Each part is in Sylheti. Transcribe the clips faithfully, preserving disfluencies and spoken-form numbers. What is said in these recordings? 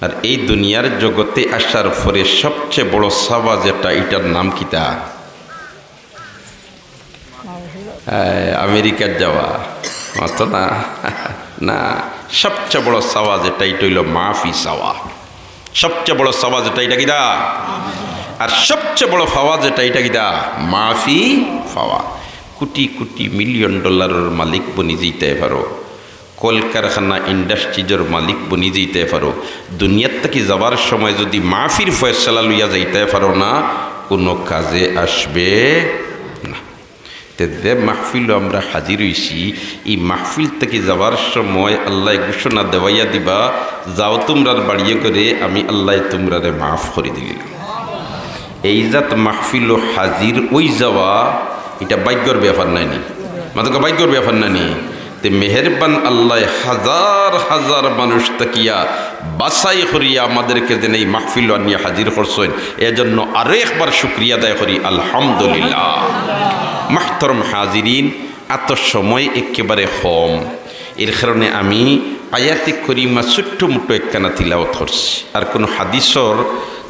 আর এই দুনিয়ার জগতে আসার পরে সবচেয়ে বড় চাওয়া যেটা, এটার নাম কিতা? আহ, আমেরিকাত যাওয়া। অত না, না, সবচেয়ে বড় চাওয়া যেটা, এটা অইলো মাফি চাওয়া। সবচেয়ে বড় চাওয়া যেটা, এটা কিতা? আর সবচেয়ে বড় পাওয়া যেটা, এটা কিতা? মাফি পাওয়া। কোটি কোটি মিলিয়ন ডলারর মালিক বনি যাইতায় পারো, কলকারখানা, ইন্ডাস্ট্রিজর মালিক বনি যাইতায় পারো, দুনিয়ার থাকি যাওয়ার সময় যুদি মাফির ফয়সালা লইয়া যাইতায় পারো না, কুনু কাজে আসবে না। তে যে মাহফিলো আমরা হাজির অইছি, ই মাহফিল থাকি যাওয়ার সময় আল্লায় ঘোষণা দেওয়াইয়া দিবা, "যাও তুমরার বাড়িয়ে ঘরে, আমি আল্লায় তুমরারে মাফ করি দিলাম।" এই জাত মাহফিলো হাজির অই যাওয়া, ইটা ভাগ্যর ব্যাপার নায়নি? মাতকা, ভাগ্যর ব্যাপার নায়নি? তে মেহেরবান আল্লায় হাজার হাজার মানুষ থাকিয়া বাছাই করিয়া আমাদেরকে যেন এই মাহফিলো আনিয়া হাজির করছইন, এজন্য আরো একবার শুকরিয়া আদায় করি, আলহামদুলিল্লাহ। মাহতরম হাজিরিন, এত সময় একেবারে কম, এর কারণে আমি আয়াতে করিমা ছোট্ট মোটো একখানা তিলাওয়াত করছি, আর কুনু হাদিসর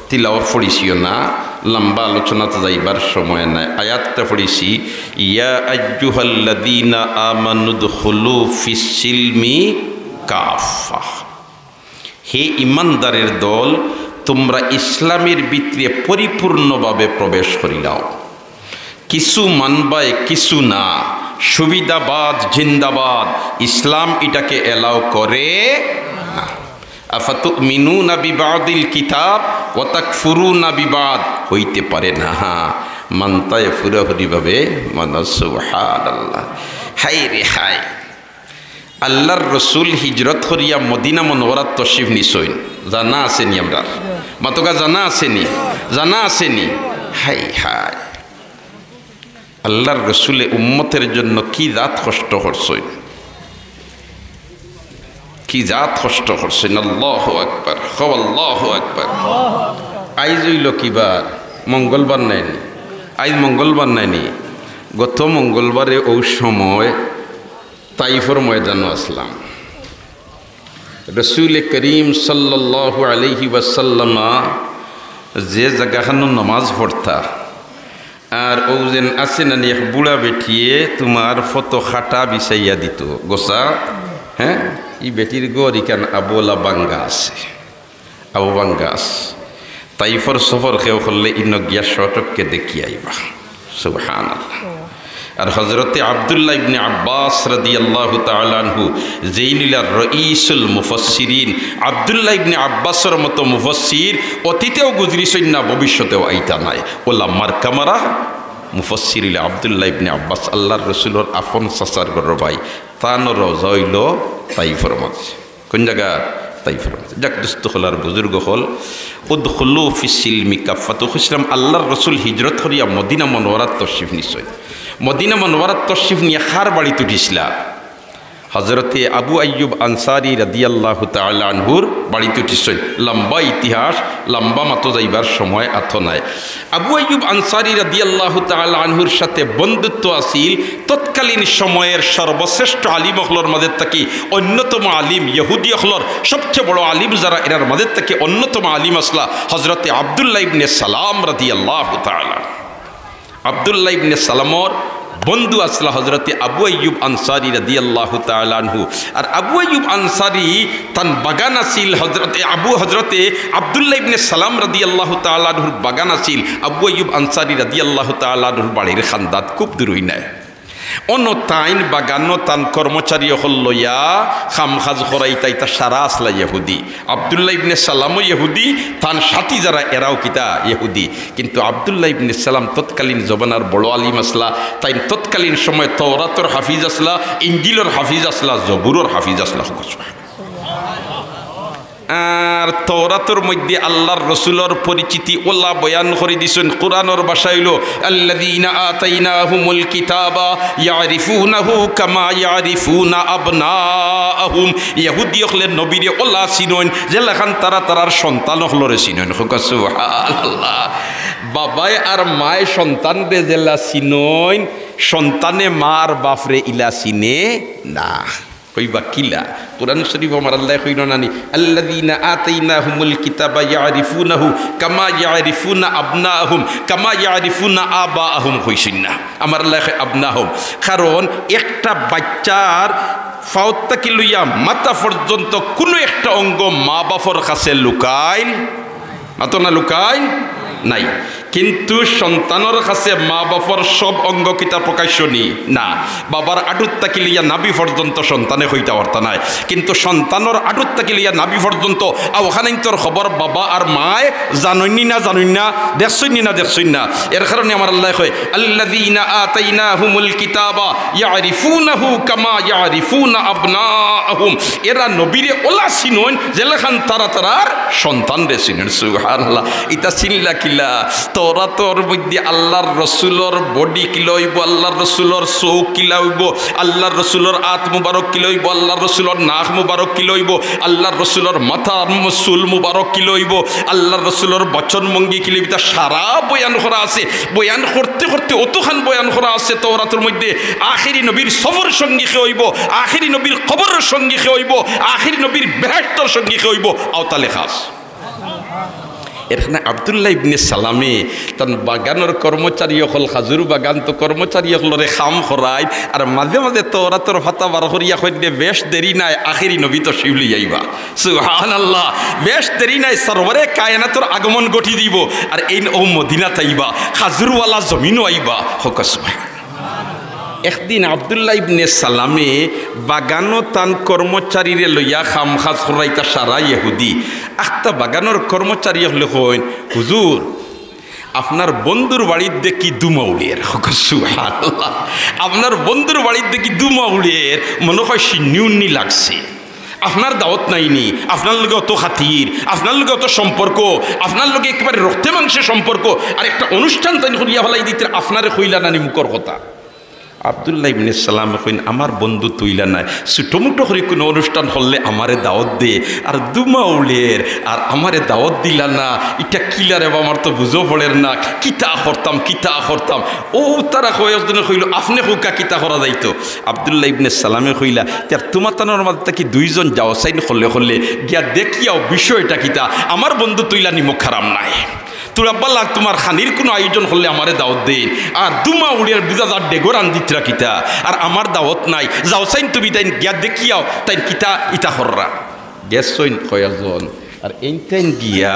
তিলাওয়াত পড়িছিও না, লম্বা আলোচনাত যাইবার সময় নাই। আয়াতটা পড়িছি, "ইয়া আইয়ুহাল্লাযীনা আমানু উদখুলু ফিস সিলমি কাফফা।" হে ঈমানদারের দল, তুমরা ইসলামের ভিতরে পরিপূর্ণভাবে প্রবেশ করিলাও। কিছু মানবায়, কিছু না, সুবিধাবাদ জিন্দাবাদ, ইসলাম ইটাকে allow করে না। আফাতুমিনুনা বিবাদিল কিতাব ওয়া তাকফুরুনা বিবাদ, হইতে পারে না। মানতায় পুরাপুরিভাবে মানো, সুবহানাল্লাহ। হায় রে হায়, আল্লাহর রসুল হিজরত করিয়া মদিনা মনোয়ারাত তশরিফ নিছইন, জানা আছেনি আমরার? মাতকা, জানা আছেনি? জানা আছেনি? হায় হায়, আল্লাহর রসুলে উম্মতের জন্য কি জাত কষ্ট করছইন, কি জাত কষ্ট করছইন। আল্লাহু আকবার, কও আল্লাহু আকবার। আইজ অইলো কিবার? মঙ্গলবার নায়নি? আইজ মঙ্গলবার নায়নি? গত মঙ্গলবারে অউ সময় তাইফর ময়দানো আছলাম। রসুলে করিম সাল্লাল্লাহু আলাইহি ওয়াসাল্লামা যে জাগাখানো নমাজ পড়তা, আর অউ যেন আছে নানি এক বুড়া বেটিয়ে তুমার ফতো খাটা বিছাইয়া দিতো, গোছা, হ্যাঁ, ই বেটির ঘর ইখান আবুলা ভাঙ্গা আছে। আবু ভাঙ্গা আছে। তাইফর সফর কেউ করলে ইনো গিয়া সচক্ষে দেখি আইবা। সুবহানাল্লাহ। আর হযরতে আব্দুল্লাহ ইবনে আব্বাস রাদিয়াল্লাহু তাআলা আনহু, যেইন অইলা রইসুল মুফাসসিরিন, আব্দুল্লাহ ইবনে আব্বাসর মতো মুফাসসির অতীতেও গুজরিছইন না, ভবিষ্যতেও আইতা নায়। অলা মার্কা মারা মুফাসসির অইলা আব্দুল্লাহ ইবনে আব্বাস, আল্লাহর রসুলর আপন চাচার ঘরর ভাই, তান রওজা অইলো তাইফর মাঝে। কুন জাগা? তাইফর মাঝে। যাক, দুস্ত অকল আর বুজুর্গ অকল, উদখুলু ফিস সিলমি কাফফা। তো কইছিলাম, আল্লাহর রসুল হিজরত করিয়া মদিনা মনোয়ারাত তশরিফ নিছইন। মদিনা মনোয়ারাত তশরিফ নিয়া কার বাড়িত উঠিছিলা? হযরতে আবু আইয়ুব আনসারী রাদিয়াল্লাহু তাআলা আনহুর বাড়িত উঠিছইন। লম্বা ইতিহাস, লম্বা মাতো যাইবার সময় আতো নাই। আবু আইয়ুব আনসারী রাদিয়াল্লাহু তাআলা আনহুর সাথে বন্ধুত্ব আছিল তৎকালীন সময়ের সর্বশ্রেষ্ঠ আলিম অকলর মাঝে থাকি অন্যতম আলিম, ইহুদি অকলর সবচেয়ে বড় আলিম যারা, এরার মাঝে থাকি অন্যতম আলিম আছলা হযরতে আব্দুল্লাহ ইবনে সালাম রাদিয়াল্লাহু তাআলা। আব্দুল্লাহ ইবনে সালামর বন্ধু আছলা হযরতে আবু আইয়ুব আনসারী রাদিয়াল্লাহু তাআলা আনহু। আর আবু আইয়ুব আনসারী তান বাগান আছিল, হযরতে আবু, হযরতে আব্দুল্লাহ ইবনে সালাম রাদিয়াল্লাহু তাআলা আনহুর বাগান আছিল। আবু আইয়ুব আনসারী রাদিয়াল্লাহু তাআলা আনহুর বাড়ির কান্দাত খুব দূরই নায়। অনো তাইন বাগানো তান কর্মচারী অকল লইয়া কাম কাজ করাইতা, ইতা সারা আছলা ইহুদি। আব্দুল্লাহ ইবনে সালামও ইহুদি, তান সাথী যারা এরাও কিতা? ইহুদি। কিন্তু আব্দুল্লাহ ইবনে সালাম তৎকালীন জমানার বড় আলিম আছলা, তাইন তৎকালীন সময় তওরাতর হাফিজ আছলা, ইঞ্জিলর হাফিজ আছলা, জবুরর হাফিজ আছলা। আর তওরাতর মধ্যে আল্লাহর রসুলর পরিচিতি অলা বয়ান করি দিছইন, কোরআনর ভাষা অইলো, "আল্লাযীনা আতাইনাহুমুল কিতাবা ইয়ারিফুনাহু কামা ইয়ারিফুনা আবনাআহুম।" ইহুদি অকলে নবীরে অলা চিনইন, যেলাখান তারা তারার সন্তান অকলরে চিনইন। কউক্কা সুবহানাল্লাহ। বাবায় আর মায় সন্তানরে যেলা চিনইন, সন্তানে মা আর বাপরে ইলা চিনে না। কইবা কিলা? কোরআন শরীফ আমার আল্লায় কইন না নি, "আল্লাযীনা আতাইনাহুমুল কিতাবা ইয়ারিফুনাহু কামা ইয়ারিফুনা আবনাআহুম, কামা ইয়ারিফুনা আবাআহুম" কইছইন না। আমার আল্লায় কয় আবনাআহুম। কারণ একটা বাইচ্চার ফাওত থাকি লইয়া মাথা পর্যন্ত কুনু একটা অঙ্গ মা-বাফর কাছে লুকাইল, মাতো না, লুকাইল নাই। কিন্তু সন্তানর কাছে মা-বাফর সব অঙ্গ কিতা প্রকাশ্য নি? না। বাবার আডুত থাকি লইয়া নাভি পর্যন্ত সন্তানে কইতা পারতা নায়, কিন্তু সন্তানর আডুত থাকি লইয়া নাভি পর্যন্ত অউখানাইন্তর খবর বাবা আর মায় জানইন নি না জানইন না, দেখছইন নি না দেখছইন না। এর কারণে আমার আল্লায় কয়, "আল্লাযীনা আতাইনাহুমুল কিতাবা ইয়ারিফুনাহু কামা ইয়ারিফুনা আবনাআহুম।" এরা নবীরে অলা চিনইন যেলাখান তারা তারার সন্তানরে চিনইন। সুবহানাল্লাহ। ইতা চিনলা কিলা? তওরাতর মধ্যে আল্লার রসুলর body কিলা অইবো, আল্লার রসুলর চউখ কিলা অইবো, আল্লার রসুলর আত মুবারক কিলা অইবো, আল্লার রসুলর নাক মুবারক কিলা অইবো, আল্লার রসুলর মাথার ম-, চুল মুবারক কিলা অইবো, আল্লার রসুলর বচন ভঙ্গি কিলা অইবো, ইতা সারা বয়ান করা আছে। বয়ান করতে করতে অতখান বয়ান করা আছে তওরাতর মধ্যে, আখেরি নবীর সফর সঙ্গী কে অইবো, আখেরি নবীর কবরর সঙ্গী কে অইবো, আখেরি নবীর বেহেশতর সঙ্গী কে অইবো, অতা লেখা আছে। এরখানে আব্দুল্লাহ ইবনে সালামে তান বাগানর কর্মচারী অকল, খাজুর বাগান তো কর্মচারী অকলরে কাম করাইন, আর মাঝে মাঝে তওরাতর পাতা বার করিয়া কইন দে, "বেশ দেরি নাই, আখেরি নবী তশরিফ লইয়া আইবা।" সুবহানাল্লাহ। "বেশ দেরি নাই, সরওয়ারে কায়নাতর আগমন ঘটি দিবো, আর এইন অউ মদিনাত আইবা, খাজুরওয়ালা জমিনো আইবা।" কউক্কা সুবহান। একদিন আব্দুল্লাহ ইবনে সালামে বাগানো তান কর্মচারীরে লইয়া কাম কাজ করাইতা সারা ইহুদি। আখতা বাগানর কর্মচারী অকলে কইন, "হুজুর, আপনার বন্ধুর বাড়িত দেখি ধুমা উড়ের।" কউক্কা সুবহানাল্লাহ। "আপনার বন্ধুর বাড়িত দেখি ধুমা উড়ের, মনো কয় শিন্নি উন্নি লাগছে। আপনার দাওত নাই নি, আপনার লগে অত খাতির, আপনার লগে অত সম্পর্ক, আপনার লগে একেবারে রক্তে মাংসে সম্পর্ক, আর একটা অনুষ্ঠান তাইন করিয়া ফালাই দিতরা, আপনারে কইলা না নি মুখর কথা।" আব্দুল্লাহ ইবনে সালামে কইন, "আমার বন্ধু তো ইলা নায়, ছুটোমুটো করি কুনু অনুষ্ঠান করলে আমারে দাওত দে, আর ধুমা উড়ের, আর আমারে দাওত দিলা না, ইটা কিলা রে বা, আমার তো বুঝো পড়ের না, কিতা করতাম, কিতা করতাম।" অউ তারা কয়েকজনে কইলো, "আপনে কউক্কা কিতা করা যাইতো?" আব্দুল্লাহ ইবনে সালামে কইলা, "তে তুমাতানর মাঝে থাকি দুইজন যাও চাইন করলে করলে, গিয়া দেখিয়াও বিষয়টা কিতা, আমার বন্ধু তো ইলা নিমক হারাম নায়।" তুরা বালা তুমার খানির কুনু আয়োজন করলে আমারে দাওত দেইন, আর ধুমা উড়ের বুঝা যার ডেগো রান্দিতরা কিতা, আর আমার দাওত নাই, যাও চাইন তুমি তাইন গিয়া দেখিয়াও তাইন কিতা ইতা কররা। গেছইন কয়েকজন, আর এইনতাইন গিয়া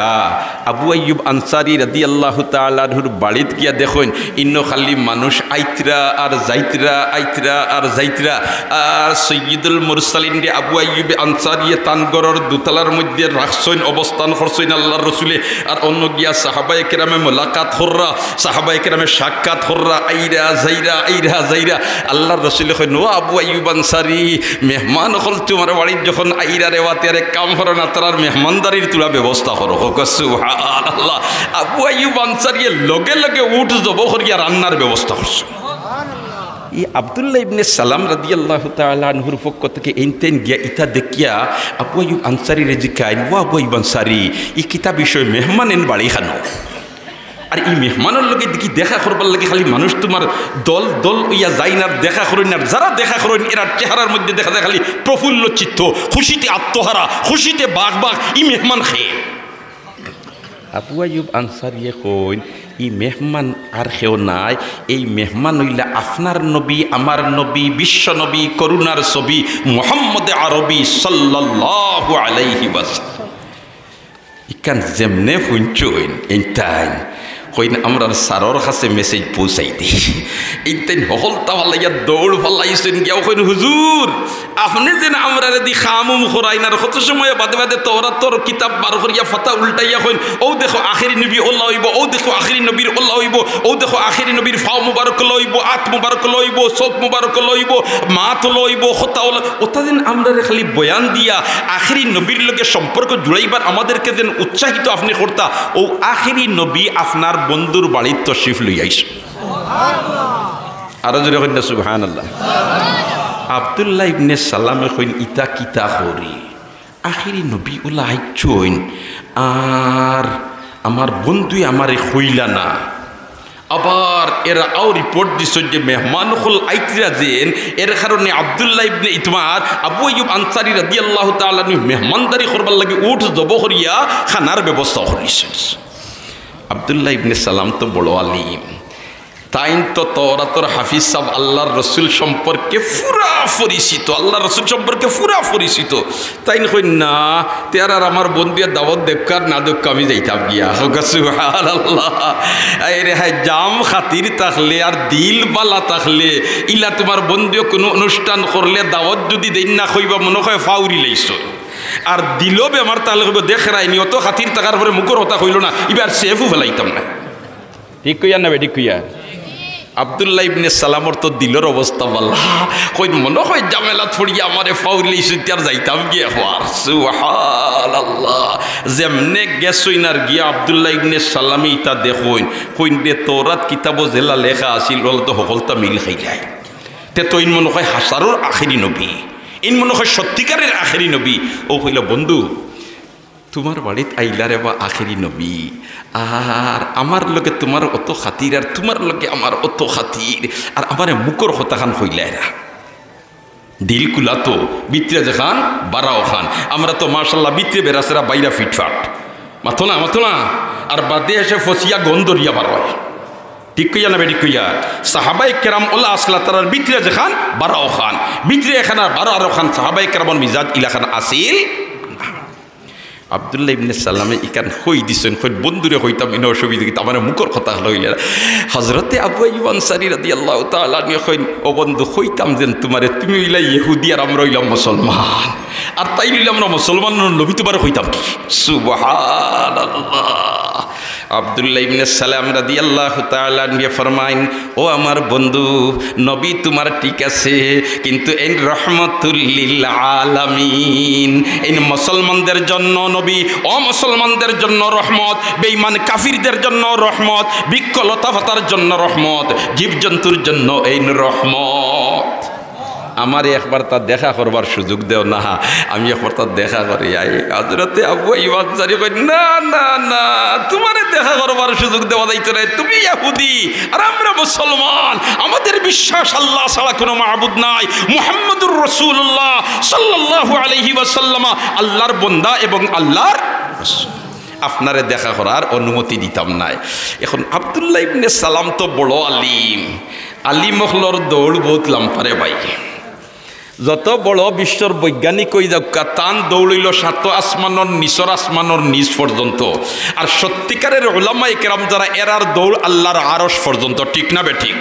আবু আইয়ুব আনসারী রাদিয়াল্লাহু তাআলা আনহুর বাড়িত গিয়া দেখইন, ইনো খালি মানুষ আইতরা আর যাইতরা, আইতরা আর যাইতরা। আর সৈয়দুল মুরসালিনরে আবু আইয়ুব আনসারীয়ে তান ঘরর দুতলার মধ্যে রাখছইন, অবস্থান করছইন আল্লার রসুলে। আর অনো গিয়া সাহাবায়ে কেরামে মোলাকাত কররা, সাহাবায়ে কেরামে সাক্ষাৎ কররা, আইরা যাইরা, আইরা যাইরা। আল্লার রসুলে কইন, "ও আবু আইয়ুব আনসারী, মেহমান অকল তুমার বাড়িত যখন আইরা রে বা, তে আর এক কাম করো না, তারার মেহমানদারির তুরা ব্যবস্থা করো।" কউক্কা সুবহানাল্লাহ। আবু আইয়ুব আনসারীয়ে লগে লগে উট জবো করিয়া রান্নার ব্যবস্থা করছইন। ই আব্দুল্লাহ ইবনে সালাম রাদিয়াল্লাহু তাআলা আনহুর পক্ষ থাকি এইনতাইন গিয়া ইতা দেখিয়া আবু আইয়ুব আনসারীরে জিকাইন, "ও আবু আইয়ুব আনসারী, ই কিতা বিষয়, মেহমান এইন বাড়ি খানো? আর ই মেহমানর লগে দেখি দেখা করবার লাগি খালি মানুষ তুমার দল দল অইয়া যাইন আর দেখা করইন, আর যারা দেখা করইন এরার চেহারার মধ্যে দেখা যায় খালি প্রফুল্ল চিত্ত, খুশিতে আত্মহারা, খুশিতে বাঘ বাঘ, ই মেহমান কে?" আবু আইয়ুব আনসারীয়ে কইন, "ই মেহমান আর কেউ নায়, এই মেহমান অইলা আপনার নবী, আমার নবী, বিশ্ব নবী, করুণার ছবি মুহাম্মদে আরবী সাল্লাল্লাহু আলাইহি ওয়াসাল্লাম।" ইখান যেমনে হুনছইন, এইনতাইন কইন, "আমরার স্যারর কাছে message পৌঁছাই দেই।" এইনতাইন হকলতা ফালাইয়া দৌড় ফালাইছইন গিয়া, কইন, "হুজুর, আপনে যেন আমরারে দি কাম-উম করাইন, আর কত সময় বাদে বাদে তওরাতর কিতাব বার করিয়া পাতা উল্টাইয়া কইন, 'অউ দেখো আখেরি নবী অলা অইবো, অউ দেখো আখেরি নবীর অলা অইবো, অউ দেখো আখেরি নবীর পাও মুবারক অলা অইবো, আত মুবারক অলা অইবো, চউখ মুবারক অলা অইবো, মাত অলা অইবো, কথা অলা', অতা যেন আমরারে খালি বয়ান দিয়া আখেরি নবীর লগে সম্পর্ক জুড়াইবার আমাদেরকে যেন উৎসাহিত আপনে করতা, অউ আখেরি নবী আপনার বন্ধুর বাড়িত তশরিফ লইয়া আইছইন।" আরো জোরে কইন না, সুবহানাল্লাহ। আব্দুল্লাহ ইবনে সালামে কইন, "ইতা কিতা করি? আখেরি নবী অলা আইছইন, আর আমার বন্ধুয়ে আমারে কইলা না, আবার এরাও রিপোর্ট দিছইন যে মেহমান অকল আইতরা যেন, এর কারণে আব্দুল্লাহ ইবনে ইতমার আবু আইয়ুব আনসারী রাদিয়াল্লাহু তাআলা আনহু মেহমানদারি করবার লাগি উট জবো করিয়া খানার ব্যবস্থা করিছইন। আব্দুল্লাহ ইবনে সালাম তো বড় আলিম, তাইন তো তওরাতর হাফিজ সাব, আল্লাহর রসুল সম্পর্কে পুরা পরিচিত, আল্লাহর রসুল সম্পর্কে পুরা পরিচিত। তাইন কইন না, তে আর আমার বন্ধুয়ে দাওয়াত দেউক্কা আর না দেউক্কা আমি যাইতাম গিয়া। কউক্কা সুবহানাল্লাহ। আরে হায়, জাম খাতির থাকলে আর দিল বালা থাকলে, ইলা তুমার বন্ধুয়ে কুনু অনুষ্ঠান করলে দাওয়াত যুদি দেইন না কইবা মনো কয় ফাউরি লাইছো। আর দিলো বেমার তাহলে কইবো, দেখরায়নি, অত খাতির থাকার পরে মুখর কথা কইলো না, ইবার সেফও ফেলাইতাম না। ঠিক কইয়ার না বেঠিক কইয়ার? আব্দুল্লাহ ইবনে সালামর তো দিলর অবস্থা বালা, কইন মনো কয় ঝামেলাত পড়িয়া আমারে ফাউরি লাইছইন, তে আর যাইতাম গিয়া একবার। সুবহানাল্লাহ। যেমনে গেছইন আর গিয়া আব্দুল্লাহ ইবনে সালামে ইতা দেখইন, কইন রে তওরাত কিতাবো যেলা লেখা আছিল, অলা তো হকলতা মিল খাইলায়। তে তো ইন মনো কয় হাছারর আখেরি নবী, ইন মনো কয় সত্যিকারের আখেরি নবী। অউ কইলা, বন্ধু, তুমার বাড়িত আইলা রে বা আখেরি নবী, আর আমার লগে তুমার অত খাতির, আর তুমার লগে আমার অত খাতির, আর আমারে মুখর কথাখান কইলায় না। দিল খুলা তো, ভিতরে যেখান, বারা অখান। আমরা তো মাশাআল্লাহ ভিতরে বেড়াছেড়া, বাইরা ফিটফাট। মাতো না, মাতো না। আর বাদে এসে ফসিয়া গন্ধ ধরিয়া বার অয়। ঠিক কইয়ার না বেঠিক কইয়ার? সাহাবায়ে কেরাম অলা আছলা, তারার ভিতরে যেখান, বারা অখান। ভিতরে এখান আর বারা আর অখান, সাহাবায়ে কেরামর মিজাজ ইলাখান আছিল। আব্দুল্লাহ ইবনে সালামে ইখান কই দিছইন, কইন, বন্ধুরে কইতাম, ইনো অসুবিধা কিতা, আমারে মুখর কথা কইলা না। হজরতে আবু আইয়ুব আনসারী রাদিয়াল্লাহু তাআলা আনহু কইন, ও বন্ধু, কইতাম যেন তুমারে, তুমি অইলা ইহুদি আর আমরা অইলাম মুসলমান। আর তাইন অইলা আমরা মুসলমান, নবী তুমারে কইতাম কি? সুবহানাল্লাহ। আব্দুল্লাহ ইবনে সালাম রাদিয়াল্লাহু তাআলা আনহু ফরমাইন, ও আমার বন্ধু, নবী তুমার ঠিক আছে, কিন্তু এইন রহমাতুল লিল আলামিন, এইন মুসলমানদের জন্য নবী, অমুসলমানদের জন্য রহমত, বেঈমান কাফিরদের জন্য রহমত, বৃক্ষ লতা পাতার জন্য রহমত, জীবজন্তুর জন্য এইন রহমত। আমারে একবার তা দেখা করবার সুযোগ দেও না, আমি একবার তা দেখা করি আই। হজরতে আবু আইয়ুব আনসারী কইন, না, না, না, তুমারে দেখা করবার সুযোগ দেওয়া যাইতো নায়, তুমি ইহুদি আর আমরা মুসলমান, আমাদের বিশ্বাস আল্লাহ ছাড়া কোনো মাবুদ নাই, মুহাম্মাদুর রাসূলুল্লাহ সাল্লাল্লাহু আলাইহি ওয়াসাল্লাম আল্লাহর বন্দা এবং আল্লাহর রাসূল। আপনারে দেখা করার অনুমতি দিতাম নায়। এখন আব্দুল্লাহ ইবনে সালাম তো বড় আলিম, আলিম অকলর দৌড় বউত লাম্বা রে ভাই। যত বড় বিশ্বর বৈজ্ঞানিক অই যাউক্কা, তান দৌড় অইলো সাত আসমানর নিচর আসমানর নিচ পর্যন্ত। আর সত্যিকারের উলামায়ে কেরাম যারা, এরার দৌড় আল্লাহর আরশ পর্যন্ত, ঠিক না বেঠিক?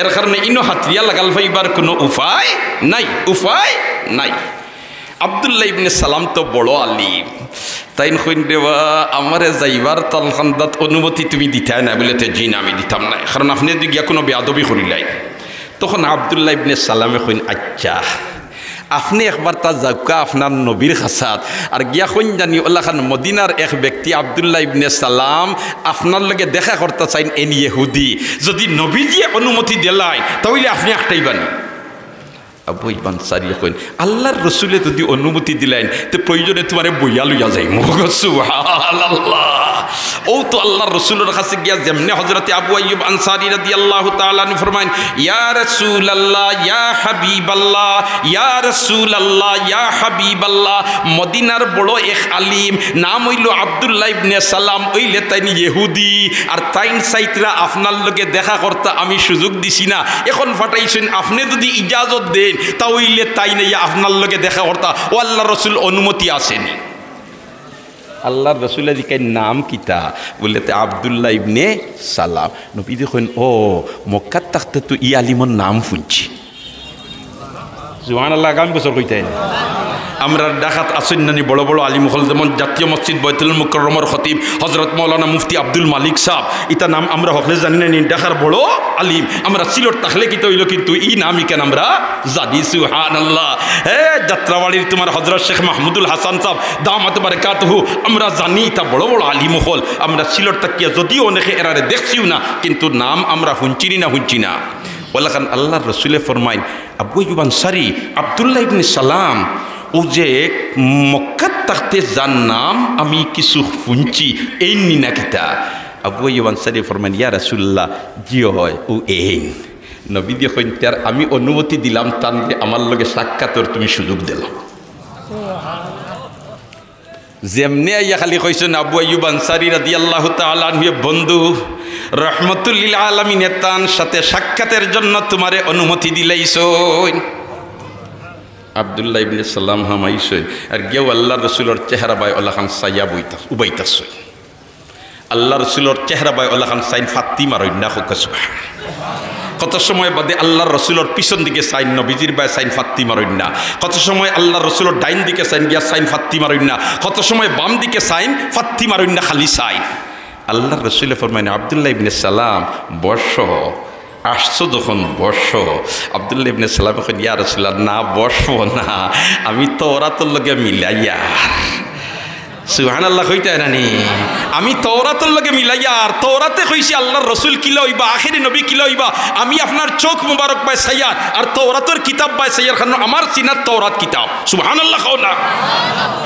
এর কারণে ইনো হাতরিয়া লাগাল পাইবার কোনো উপায় নাই, উপায় নাই। আব্দুল্লাহ ইবনে সালাম তো বড় আলিম, তাইন কইন, রে বা, আমারে যাইবার তালকান্দাত অনুমতি তুমি দিতায় না? বুলে, তে জি না, আমি দিতাম না, কারণ আপনে যদি গিয়া কোনো বেয়াদবি করিলাইন। তখন আব্দুল্লাহ ইবনে সালামে কইন, আচ্ছা, আপনে একবার তা যাউক্কা আপনার নবীর কাছাত, আর গিয়া কইন জানি অলাখান মদিনার এক ব্যক্তি আব্দুল্লাহ ইবনে সালাম আপনার লগে দেখা করতা চাইন, এইন ইহুদি, যদি নবীজিয়ে অনুমতি দিলাইন, তা অইলে আপনে আটকাইবা নি? আবু আইয়ুব আনসারী কইন, আল্লাহর রসুলে যদি অনুমতি দিলাইন, তে প্রয়োজনে তুমারে বইয়া লইয়া যাইমু। সুবহানাল্লাহ। অউ তো আল্লাহর রসুলর কাছে গিয়া যেমনে হজরতে আবু আইয়ুব আনসারী রাদিয়াল্লাহু তাআলা আনহু ফরমাইন, ইয়া রাসূলাল্লাহ, ইয়া হাবিবাল্লাহ, ইয়া রাসূলাল্লাহ, ইয়া হাবিবাল্লাহ, মদিনার বড় এক আলিম, নাম অইলো আব্দুল্লাহ ইবনে সালাম, অইলে তাইন ইহুদি, আর তাইন চাইতরা আপনার লগে দেখা করতা, আমি সুযোগ দিছি না, এখন পাঠাইছইন, আপনে যদি ইজাজত দেইন, তা অইলে তাইন আইয়া আপনার লগে দেখা করতা। ও আল্লাহর রসুল, অনুমতি আছে নি? আল্লাহর রসুলে জিকাইন, নাম কিতা? বুলে, তে আব্দুল্লাহ ইবনে সালাম। নবীজি কইন, ও, মক্কাত থাকতে তো ই আলিমর নাম হুনছি। সুবহানাল্লাহ, আগামী বছর কইতাইন। আমরার ঢাকাত আছইন না নি বড় বড় আলিম অকল, যেমন জাতীয় মসজিদ বায়তুল মুকাররমর খতিব হজরত মাওলানা মুফতি আব্দুল মালিক সাব, ইতা নাম আমরা হকলে জানি না নি, ঢাকার বড় আলিম। আমরা সিলট থাকলে কিতা অইলো, কিন্তু ই নাম ইখান আমরা জানি। সুবহানাল্লাহ। হে, যাত্রাবাড়ির তুমার হজরত শেখ মাহমুদুল হাসান সাব, দামাত বারাকাতুহু, আমরা জানি ইতা বড় বড় আলিম অকল। আমরা সিলট থাকিয়া যদিও অনেকে এরারে দেখছিও না, কিন্তু নাম আমরা হুনছি নি না, হুনছি না। অলাখান আল্লাহর রসুলে ফরমাইন, আবু আইয়ুব আনসারী, আব্দুল্লাহ ইবনে সালাম, অউ যে মক্কাত থাকতে যার নাম আমি কিছু হুনছি, এইন নি না কিতা? আবু আইয়ুব আনসারী ফরমাইন, "ইয়া রাসূলুল্লাহ, জি অয়, অউ এইন।" নবীজি কইন, "তে আর আমি অনুমতি দিলাম তানরে, আমার লগে সাক্ষাতর তুমি সুযোগ দিলাও।" যেমনে আইয়া খালি কইছইন, "আবু আইয়ুব আনসারী রাদিয়াল্লাহু তাআলা আনহু, বন্ধু, রহমতুল্লিল আলামিনে তান সাথে সাক্ষাতের জন্য তুমারে অনুমতি দিলাইছইন।" আব্দুল্লাহ ইবনে সালাম হামাইছইন, আর গিয়াউ আল্লার রসুলর চেহারা বায় অলাখান চাইয়া বইতা, উবাইতাছইন। আল্লার রসুলর চেহারা বায় অলাখান চাইন, ফাত্তি মারইন না, কউক্কা সুবহান। কত সময় বাদে আল্লার রসুলর পিছন দিকে চাইন, নবীজির বায় চাইন, ফাত্তি মারইন না। কত সময় আল্লার রসুলর ডাইন দিকে চাইন, গিয়া চাইন, ফাত্তি মারইন না। কত সময় বাম দিকে চাইন, ফাত্তি মারইন না, খালি চাইন। আল্লার রসুলে ফরমাইন, "আব্দুল্লাহ ইবনে সালাম, বসো।" আসছো যখন বসো। আব্দুল্লাহ ইবনে সালামে কইন, "ইয়া রাসূলুল্লাহ, না বসবো না, আমি তওরাতর লগে মিলাইয়ার।" সুবহানাল্লাহ কইতায় না নি? "আমি তওরাতর লগে মিলাইয়ার, তওরাতে কইছে আল্লার রসুল কিলা অইবা, আখেরি নবী কিলা অইবা, আমি আপনার চউখ মুবারক বায় চাইয়ার, আর তওরাতর কিতাব বায় চাইয়ার, কারণ আমার সিনাত তওরাত কিতাব।" সুবহানাল্লাহ কও না।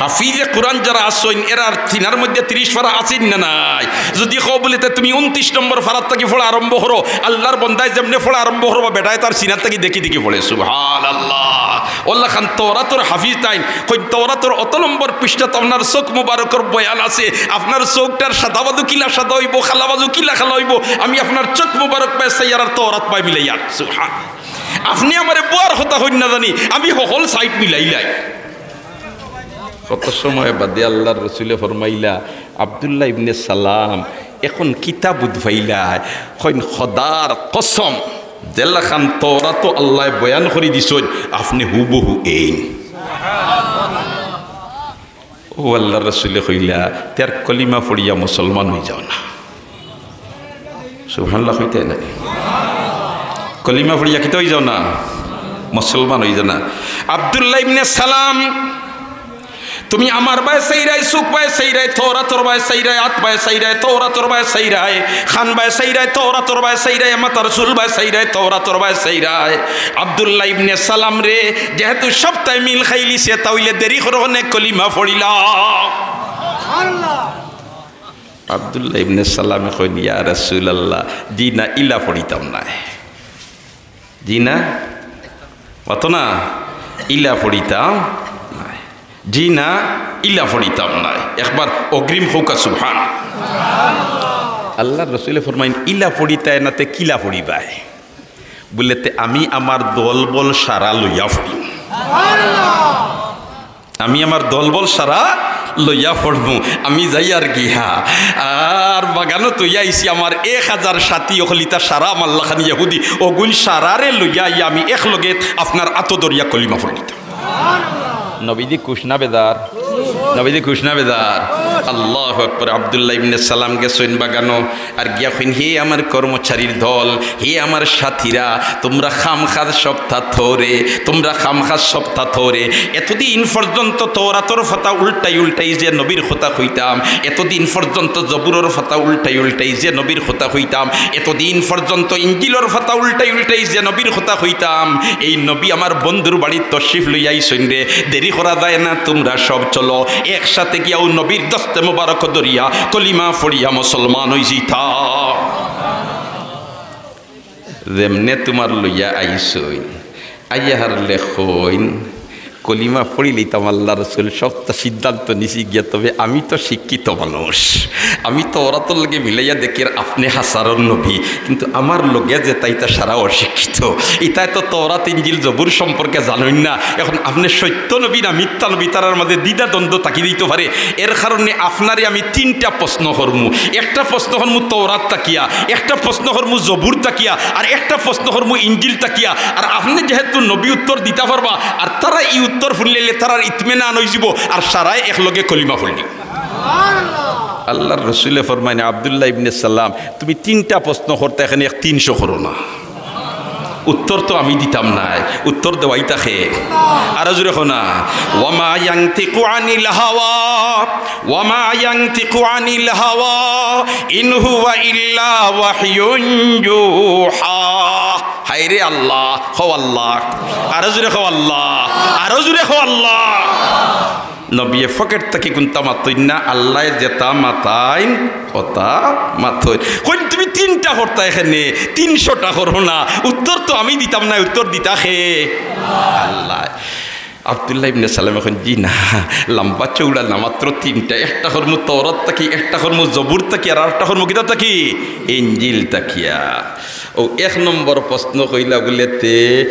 হাফিজে কুরআন যারা আছইন, এরার সিনার মধ্যে তিরিশ পারা আছইন না নাই? যুদি কও বুলে, "তে তুমি ঊনত্রিশ নম্বর পারার থাকি পড়া আরম্ভ করো", আল্লার বন্দায় যেমনে পড়া আরম্ভ করবা, বেটায় তার সিনার থাকি দেখি দেখি পড়ে। সুবহানাল্লাহ। অলাখান তওরাতর হাফিজ তাইন, কইন, "তওরাতর অত নম্বর পৃষ্ঠাত আপনার চউখ মুবারকর বয়ান আছে, আপনার চউখটার সাদা বাজু কিলা সাদা অইবো, কালা বাজু কিলা কালা অইবো, আমি আপনার চউখ মুবারক বায় চাইয়ার আর তওরাত বায় মিলাইয়ার।" সুবহান। আপনে আমারে বুয়ার কথা কইন না জানি, আমি হকল সাইড মিলাইলাই। কত সময় বাদে আল্লার রসুলে ফরমাইলা, "আব্দুল্লাহ ইবনে সালাম, এখন কিতা বুঝ পাইলায়?" কইন, "খোদার কসম, যেলাখান তওরাতো আল্লায় বয়ান করি দিছইন, আপনে হুবহু এইন।" অউ আল্লার রসুলে কইলা, "তে আর কলিমা পড়িয়া মুসলমান অইযাও না।" সুবহানাল্লাহ কইতায় না? কলিমা পড়িয়া কিতা অইযাও না? মুসলমান অইযাও না। আব্দুল্লাহ ইবনে সালাম, তুমি আমার বায় চাইরায়, চউখ বায় চাইরায়, তওরাতর বায় চাইরায়, আত বায় চাইরায়, তওরাতর বায় চাইরায়, কান বায় চাইরায়, তওরাতর বায় চাইরায়, মাথার চুল বায় চাইরায়, তওরাতর বায় চাইরায়। আব্দুল্লাহ ইবনে সালামরে যেহেতু সবতায় মিল খাইলিছে, তা অইলে দেরি করো কেনে, কলিমা পড়িলাও। আব্দুল্লাহ ইবনে সালামে কইন, "ইয়া রাসূলুল্লাহ, জি না, ইলা পড়িতাম নায়।" জি না, অত না, ইলা পড়িতাম নায়। জি না, ইলা পড়িতাম নায়। একবার অগ্রিম কউক্কা সুবহান। আল্লার রসুলে ফরমাইন, "ইলা পড়িতায় না, তে কিলা পড়িবায়?" বুলে, "তে আমি আমার দলবল সারা লইয়া পড়িমু।" আমি আমার দলবল সারা লইয়া পড়মু, আমি যাইয়ার গিয়া। আর বাগানো থইয়া আইছি আমার এক হাজার সাথী অকল, ইতা সারা আমার লাখান ইহুদি, অগুইন সারারে লইয়া আইয়া আমি একলগে আপনার আতো ধরিয়া কলিমা পড়িতাম। নবীজি খুশ না বেজার? নবীজি খুশ না বেজার? আল্লাহু আকবার। আব্দুল্লাহ ইবনে সালাম গেছইন বাগানো, আর গিয়া কইন, "হে আমার কর্মচারীর দল, হে আমার সাথীরা, তুমরা খামখাজ সবতা থরে, তুমরা খামখাজ সবতা থরে। এতদিন পর্যন্ত তওরাতর পাতা উল্টাই উল্টাই যে নবীর কথা কইতাম, এতদিন পর্যন্ত জবুরর পাতা উল্টাই উল্টাই যে নবীর কথা কইতাম, এতদিন পর্যন্ত ইঞ্জিলর পাতা উল্টাই উল্টাই যে নবীর কথা কইতাম, এই নবী আমার বন্ধুর বাড়িত তশরিফ লইয়া আইছইন রে, দেরি করা যায় না, তুমরা সব চলো, একসাথে গিয়া অউ নবীর দস্তে মোবারক ধরিয়া কলিমা পড়িয়া মুসলমান অইযিতা।" যেমনে তুমার লইয়া আইছইন, আইয়া হারলে কইন, "কলিমা পড়িলিতাম আল্লার রসুল, সবতা সিদ্ধান্ত নিছি গিয়া, তবে আমি তো শিক্ষিত মানুষ, আমি তওরাতর লগে মিলাইয়া দেখিয়ার আপনে হাছারর নবী, কিন্তু আমার লগে যেতা ইতা সারা অশিক্ষিত, ইতায় তো তওরাত ইঞ্জিল জবুর সম্পর্কে জানইন না, এখন আপনে সত্য নবী না মিথ্যা নবী, তারার মাঝে দ্বিধাদ্বন্দ্ব থাকি দিতো পারে, এর কারণে আপনারে আমি তিনটা প্রশ্ন করমু, একটা প্রশ্ন করমু তওরাত থাকিয়া, একটা প্রশ্ন করমু জবুর থাকিয়া, আর একটা প্রশ্ন করমু ইঞ্জিল থাকিয়া। আর আপনে যেহেতু নবী উত্তর দিতা পারবা, আর তারা ই উত্তর হুনলে তারার ইতমিনান অইযিবো, আর সারায় একলগে কলিমা পড়লি।" আল্লার রসুলে ফরমাইন, "আব্দুল্লাহ ইবনে সালাম, তুমি তিনটা প্রশ্ন করতা, এখানে এক তিনশো করো না।" উত্তর তো আমি দিতাম নায়, উত্তর দেওয়াইতা কে? আরো জোরে কও না। "ওয়ামা ইয়ানতিকু আনিল হাওয়া, ওয়ামা ইয়ানতিকু আনিল হাওয়া, ইন হুয়া ইল্লা ওয়াহয়ুন ইউহা।" হায় রে আল্লাহ, কও আল্লাহ। আরো জোরে কও আল্লাহ, আরো জোরে কও আল্লাহ। নবিয়ে পকেট থাকি কুন্তা মাতইন না, আল্লায় যেতা মাতাইন অতা মাতইন। কইন, "তুমি তিনটা করতায় কেনে, তিনশোটা করো না।" উত্তর তো আমি দিতাম না, উত্তর দিতা কে? আল্লায়। আব্দুল্লাহ ইবনে সালামে কইন, "জি না, লম্বা চৌড়া না, মাত্র তিনটা। একটা করমু তওরাত থাকি, একটা করমু জবুর থাকি, আর আরেকটা করমু কিতা থাকি? ইঞ্জিল থাকিয়া।" অউ এক নম্বর প্রশ্ন কইলা বুলে তে,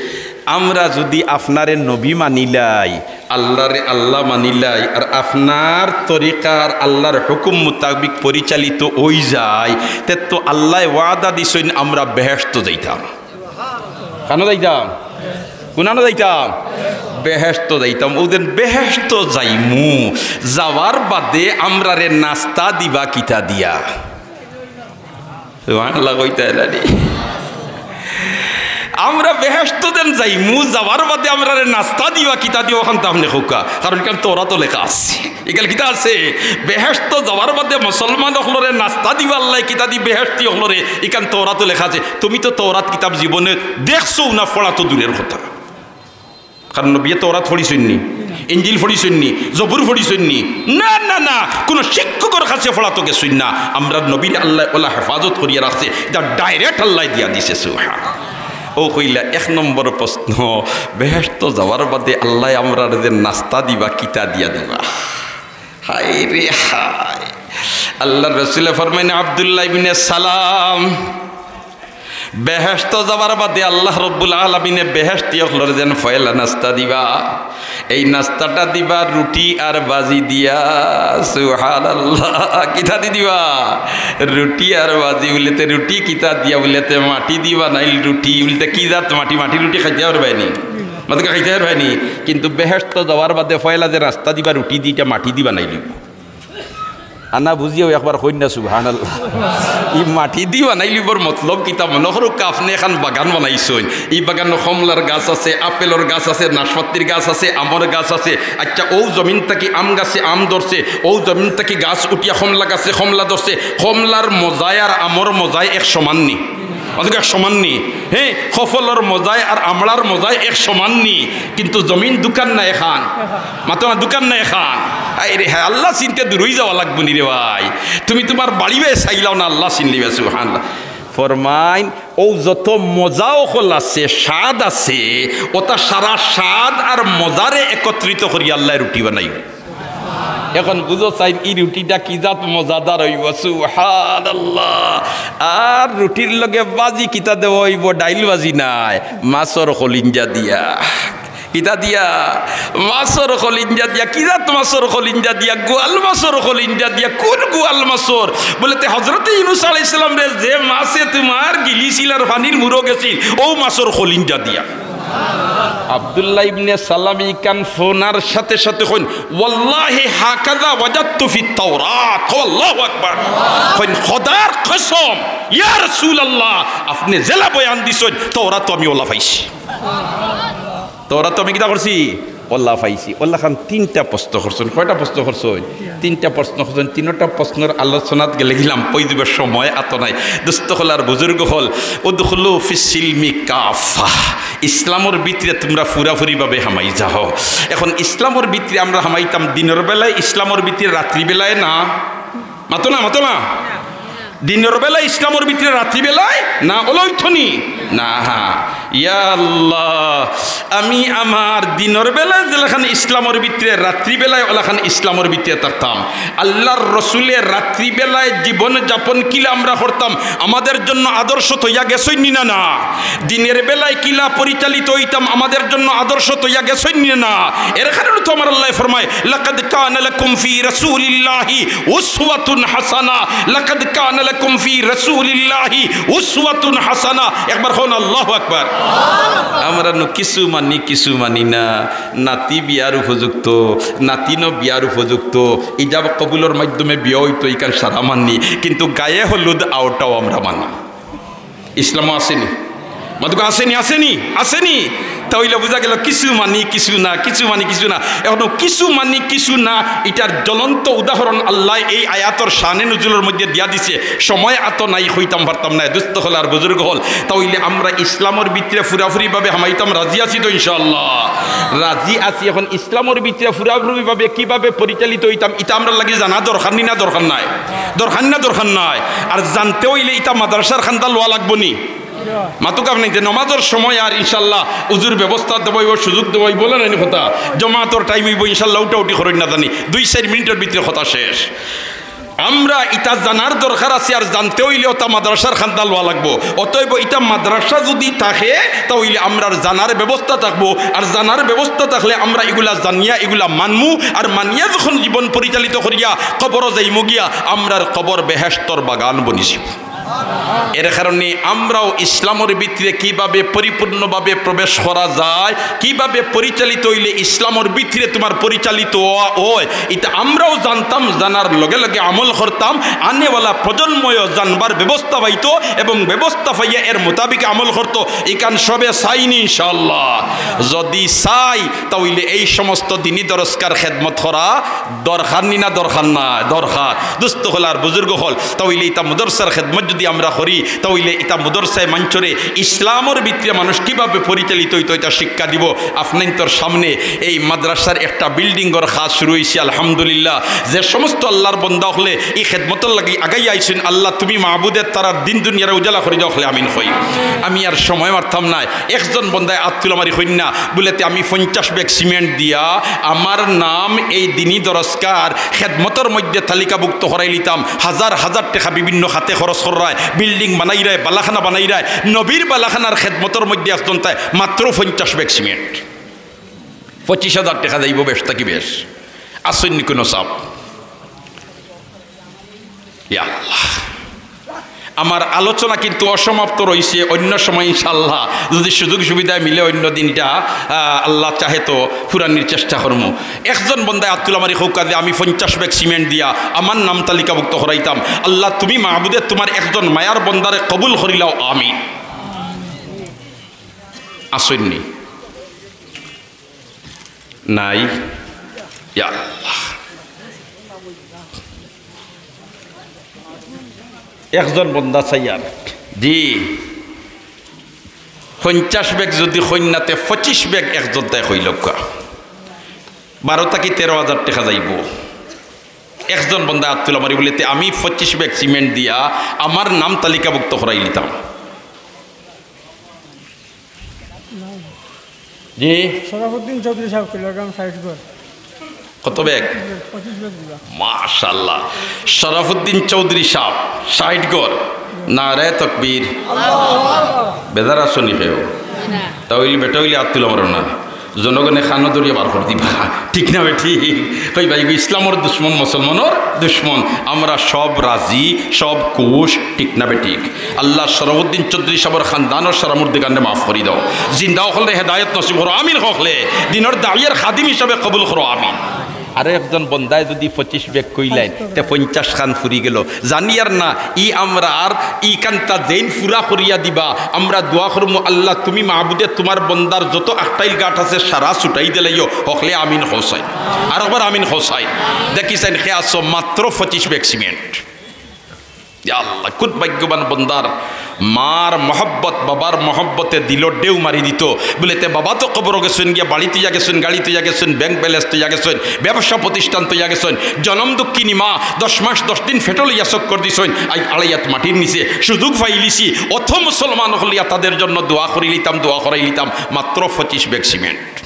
আমরা যুদি আপনারে নবী মানিলাই, আল্লারে আল্লা মানিলাই, আর আপনার তরিকার আল্লার হুকুম মুতাবিক পরিচালিত অইযাই, তে তো আল্লায় ওয়াদা দিছইন আমরা বেহেশতো যাইতাম। কানো যাইতাম? কুনানো যাইতাম? বেহেশতো যাইতাম। অউ যেন বেহেশতো যাইমু, যাওয়ার বাদে আমরারে নাস্তা দিবা কিতা দিয়া? সুবহানাল্লাহ কইতা এলানি। আমরা বেহেশতো যেন যাইমু, যাওয়ার বাদে আমরারে নাস্তা দিবা কিতা দিয়া, অখান তো আপনে কউক্কা, কারণ ইখান তওরাতো লেখা আছে। ইখান কিতা আছে? বেহেশতো যাওয়ার বাদে মুসলমান অকলরে নাস্তা দিবা আল্লায় কিতা দি বেহেশতি অকলরে, ইখান তওরাতো লেখা আছে। তুমি তো তওরাত কিতাব জীবনে দেখছও না, পড়া তো দূরের কথা। কারণ নবিয়ে তওরাত পড়িছইন নি, ইঞ্জিল পড়িছইন নি, জবুর পড়িছইন নি? না, না, না, কুনু শিক্ষকর কাছে পড়া তো গেছইন না। আমরার নবীরে আল্লায় অলা হেফাজত করিয়া রাখছে, ইতা direct আল্লায় দিয়া দিছে। সুবহান। অউ কইলা এক নম্বর প্রশ্ন, বেহেশতো যাওয়ার বাদে আল্লায় আমরারে যে নাস্তা দিবা, কিতা দিয়া দিবা? হায় রে হায়। আল্লার রসুলে ফরমাইন, আব্দুল্লাহ ইবনে সালাম, বেহেশতো যাওয়ার বাদে আল্লাহ রব্বুল আলামিনে বেহেশতি অকলরে যেন পয়লা নাস্তা দিবা, এই নাস্তাটা দিবা রুটি আর বাজি দিয়া। সুবহানাল্লাহ। কিতা দি দিবা? রুটি আর বাজি। বুলে তে রুটি কিতা দিয়া? বুলে তে মাটি দি বানাইল রুটি। বুলে তে কি জাত মাটি? মাটি রুটি খাইতা পারবায় নি? মাতকা খাইতা পারবায় নি? কিন্তু বেহেশতো যাওয়ার বাদে পয়লা যে নাস্তা দিবা রুটি দি, ইটা মাটি দি বানাইল। আনা বুঝিয়াও একবার কইন না সুবহানাল্লাহ। ই মাটি দি বানাইলিবর মতলব কিতা? মনো করউক্কা আপনে এখান বাগান বানাইছইন, ই বাগানো কমলার গাছ আছে, আপেলর গাছ আছে, নাশপাতির গাছ আছে, আমর গাছ আছে। আচ্ছা, অউ জমিন থাকি আম গাছে আম ধরছে, অউ জমিন থাকি গাছ উঠিয়া কমলা গাছে কমলা ধরছে, কমলার মজায় আর আমর মজায় এক সমান নি? অথচ এক সমান নি? হে, কফলর মজায় আর আমড়ার মজায় এক সমান নি? কিন্তু জমিন দুখান না এখান? মাতো না, দুখান না এখান? আরে হ্যাঁ, আল্লাহ চিনতে দূরই যাওয়া লাগবো নি রে ভাই। তুমি তুমার বাড়ি বায় চাইলাও না, আল্লাহ চিনলিবা। সুবহানাল্লাহ। ফরমাইন, অউ যত মজা অকল আছে, স্বাদ আছে, অতা সারা স্বাদ আর মজারে একত্রিত করি আল্লায় রুটি বানাইবা। এখন বুঝো চাইন, ই রুটিটা কি জাত মজাদার অইবো। সুবহানাল্লাহ। আর রুটির লগে বাজি কিতা দেওয়া অইবো? ডাইল বাজি নায়, মাছর কলিঞ্জা দিয়া। কিতা দিয়া? মাছর কলিঞ্জা দিয়া। কি জাত মাছর কলিঞ্জা দিয়া? গোয়াল মাছর কলিঞ্জা দিয়া। কুন গোয়াল মাছর? বুলে তে হজরতে ইউনুস আলাইহিস সালামরে যে মাছে তুমার গিলিছিল আর পানির মুরো গেছিল, অউ মাছর কলিঞ্জা দিয়া। আব্দুল্লাহ ইবনে সালাম ইখান ফোনার সাথে সাথে কইন, "ওয়াল্লাহি হাকাযা ওয়াজাদতু ফিত তাওরাত।" কও, "আল্লাহু আকবার।" কইন, "খোদার কসম, ইয়া রাসূলুল্লাহ, আপনে যেলা বয়ান দিছইন, তাওরাতো আমি অলা পাইছি।" তাওরাতো আমি কিতা করছি? অলা পাইছি। অলাখান তিনটা প্রশ্ন করছইন। কয়টা প্রশ্ন করছইন? তিনটা প্রশ্ন করছইন। তিনটা প্রশ্নর আলোচনাত গেলে গেলাম, পই দিবার সময় আতো নাই। দোস্ত অকল আর বুজুর্গ অকল, উদখুলু ফিস সিলমি কাফা। ইসলামর ভিতরে তুমরা পুরাপুরিভাবে হামাই যাও। এখন ইসলামর ভিতরে আমরা হামাইতাম দিনর বেলায়, ইসলামর ভিতরে রাত্রিবেলায় না? মাতো না, মাতো না। দিনর বেলায় ইসলামর ভিতরে রাত্রিবেলায় না, অলা অইতো নি? না। ইয়া আল্লাহ, আমি আমার দিনর বেলায় যেলাখান ইসলামর ভিতরে, রাত্রিবেলায় অলাখান ইসলামর ভিতরে থাকতাম। আল্লার রসুলে রাত্রিবেলায় জীবন যাপন কিলা আমরা করতাম, আমাদের জন্য আদর্শ তইয়া গেছইন নি না? না। দিনের বেলায় কিলা পরিচালিত অইতাম, আমাদের জন্য আদর্শ তইয়া গেছইন নি না? এর কারণে তো আমার আল্লায় ফরমায়, "লাকাদ কানা লাকুম ফি রাসূলিল্লাহি উসওয়াতুন হাসানা, লাকাদ কানা লাকুম ফি রাসূলিল্লাহি উসওয়াতুন হাসানা।" একবার কও না, "আল্লাহু আকবার।" আমরা নু কিছু মানি, কিছু মানি না। নাতি বিয়ার উপযুক্ত, নাতিনও বিয়ার উপযুক্ত, ইজাব কবুলর মাধ্যমে বিয়া অইতো, ইখান সারা মানি, কিন্তু গায়ে হলুদ আওটাও আমরা মানি। ইসলামো আছে নি? মাতকা আছে নি? আছে নি? আছে নি? তা অইলে বুঝা গেল কিছু মানি কিছু না, কিছু মানি কিছু না। এখন কিছু মানি কিছু না, ইটার জ্বলন্ত উদাহরণ আল্লায় এই আয়াতর শানে নুজুলর মধ্যে দিয়া দিছে। সময় আতো নাই, কইতাম পারতাম না। দুস্ত অকল আর বুজুর্গ অকল, তা অইলে আমরা ইসলামর ভিতরে পুরাপুরিভাবে হামাইতাম রাজি আছি তো ইনশাআল্লাহ? রাজি আছি। এখন ইসলামর ভিতরে পুরাপুরিভাবে কিভাবে পরিচালিত অইতাম, ইটা আমরার লাগি জানা দরকার নি না দরকার নাই? দরকার নি না দরকার নাই? আর জানতে অইলে ইটা মাদ্রাসার খান্দা লওয়া লাগবো নি? মাতুক আপনে যে নমাজর সময় আর ইনশাআল্লাহ উজুর ব্যবস্থা দেওয়া অইবো, সুযোগ দেওয়া অইবো, বলে নানি কথা, জমাতর টাইম অইবো ইনশাআল্লাহ, উঠাউঠি করইন না জানি, দুই চাইর মিনিটর ভিতরে কথা শেষ। আমরা ইটা জানার দরকার আছে, আর জানতে অইলে ওটা মাদ্রাসার খান্দা লওয়া লাগবো। অতএব ইটা মাদ্রাসা যদি থাকে, তা অইলে আমরার জানার ব্যবস্থা থাকবো, আর জানার ব্যবস্থা থাকলে আমরা ইগুলা জানিয়া ইগুলা মানমু, আর মানিয়া যখন জীবন পরিচালিত করিয়া কবরো যাইমু গিয়া, আমরার কবর বেহেশতর বাগান বনি যাইবো। এর কারণে আমরাও ইসলামর ভিতরে কিভাবে পরিপূর্ণভাবে প্রবেশ করা যায়, কিভাবে পরিচালিত অইলে ইসলামর ভিতরে তুমার পরিচালিত অওয়া অয়, ইটা আমরাও জানতাম, জানার লগে লগে আমল করতাম। আনেওয়ালা প্রজন্ময়ও জানবার ব্যবস্থা পাইতো এবং ব্যবস্থা পাইয়া এর মোতাবিক আমল করতো। ইখান সবে চাইনি ইনশাআল্লাহ? যদি চাই, তা অইলে এই সমস্ত দিনী দরসগার খেদমত করা দরকার নি না দরকার না? দরকার। দুস্ত অকল আর বুজুর্গ অকল, তা অইলে ইতা মাদ্রাসার খেদমত যদি আমরা করি, তা অইলে ইতা মাদ্রাসায় মানষরে ইসলামর ভিতরে মানুষ কিভাবে পরিচালিত অইতো, ইতা শিক্ষা দিবো। আপনাইনতর সামনে এই মাদ্রাসার একটা বিল্ডিংর কাজ শুরু অইছে, আলহামদুলিল্লাহ। যে সমস্ত আল্লাহর বন্দা অকলে ই খেদমতর লাগি আগাই আইছইন, আল্লাহ তুমি মাবুদে তারার দিন দুনিয়ারে উজালা করি দেও, অকলে আমিন কই। আমি আর সময় মারতাম নায়, একজন বন্দায় আত তুলা মারি কইন না, বুলে, "তে আমি পঞ্চাশ ব্যাগ সিমেন্ট দিয়া আমার নাম এই দিনী দরসগার খেদমতর মধ্যে তালিকাভুক্ত করাইলিতাম।" হাজার হাজার টেকা বিভিন্ন খাতে খরচ কররায়, বিল্ডিং বানাইরায়, বালাখানা বানাইরায়, নবীর বালাখানার খেদমতর মধ্যে একজন তাই মাত্র পঞ্চাশ ব্যাগ সিমেন্ট, পঁচিশ হাজার টেকা যাইবো, বেশ থাকি বেশ। আছইন নি কুনু সাব? ইয়া আল্লাহ। আমার আলোচনা কিন্তু অসমাপ্ত রইছে, অন্য সময় ইনশাআল্লাহ যদি সুযোগ সুবিধা মিলে অন্য দিন ইটা, আহ, আল্লাহ চাহে তো ফুরানির চেষ্টা করমু। একজন বন্দায় আত তুলা মারি কউক্কা যে আমি পঞ্চাশ ব্যাগ সিমেন্ট দিয়া আমার নাম তালিকাভুক্ত করাইতাম। আল্লাহ তুমি মাবুদে তুমার একজন মায়ার বন্দারে কবুল করিলাও, আমিন। আছইন নি? নাই। ইয়া আল্লাহ। একজন বন্দা চাইয়ার। জি। পঞ্চাশ ব্যাগ যদি কইন না, তে পঁচিশ ব্যাগ একজন তাই কইলউক্কা। বারো থাকি তেরো হাজার টেকা যাইবো। একজন বন্দায় আত তুলা মারি বুলে, "তে আমি পঁচিশ ব্যাগ সিমেন্ট দিয়া আমার নাম তালিকাভুক্ত করাইলিতাম।" জি। শরাফুদ্দিন চৌধুরী সাব, কিলোগ্রাম ষাইট ঘর। কত ব্যাগ? পঁচিশ ব্যাগ দিবা। মাশাআল্লাহ। শরাফুদ্দিন চৌধুরী সাব, ষাইট ঘর। নারায়ে তকবীর। বেজার আছো নি কেউ? তা অইলে বেটা অইলে আত তুলা মারো না। জনগণে কানো ধরিয়া বার করি দিবা। ঠিক না বেঠিক? কইবা, "ইগু ইসলামর দুশমন, মুসলমানর দুশমন।" আমরা সব রাজি, সব খুশ। ঠিক না বেঠিক? আল্লাহ শরাফুদ্দিন চৌধুরী সাবর খানদানর সারা মুর্দেগানরে মাফ করি দেও। জিন্দা অকলরে হেদায়েত নসিব করো, আমিন কও অকলে। দিনর দাওয়ার খাদিম হিসাবে কবুল করো, আমিন। আরো একজন বন্দায় যদি পঁচিশ ব্যাগ কইলাইন, তে পঞ্চাশ খান ফুরি গেল। জানিয়ার না, ই আমরার ইখানতা যেইন ফুরা করিয়া দিবা, আমরা দোয়া করমু, "আল্লাহ, তুমি মাবুদে তুমার বন্দার যত আখটাইল গাঁট আছে, সারা ছুটাই দিলাইও।" অকলে আমিন কও চাইন। আরকবার আমিন কও চাইন। দেখি চাইন, কে আছো মাত্র পঁচিশ ব্যাগ সিমেন্ট। ইয়া আল্লাহ, কুন ভাগ্যবান বন্দার মার মহব্বত, বাবার মহব্বতে দিলো ঢেউ মারি দিতো। বুলে, "তে বাবা তো কবরো গেছইন গিয়া, বাড়ি থইয়া গেছইন, গাড়ি থইয়া গেছইন, ব্যাংক ব্যালেন্স থইয়া গেছইন, ব্যবসা প্রতিষ্ঠান থইয়া গেছইন, জনম দুঃখিনী মা দশ মাস দশ দিন ফেটো লইয়া চক্কর দিছইন, আইজ আড়াই আত মাটির নিচে সুযোগ পাইলিছি, অত মুসলমান অকল ইয়া তাদের জন্য দোয়া করিলিতাম, দোয়া করাইলিতাম।" মাত্র পঁচিশ ব্যাগ সিমেন্ট।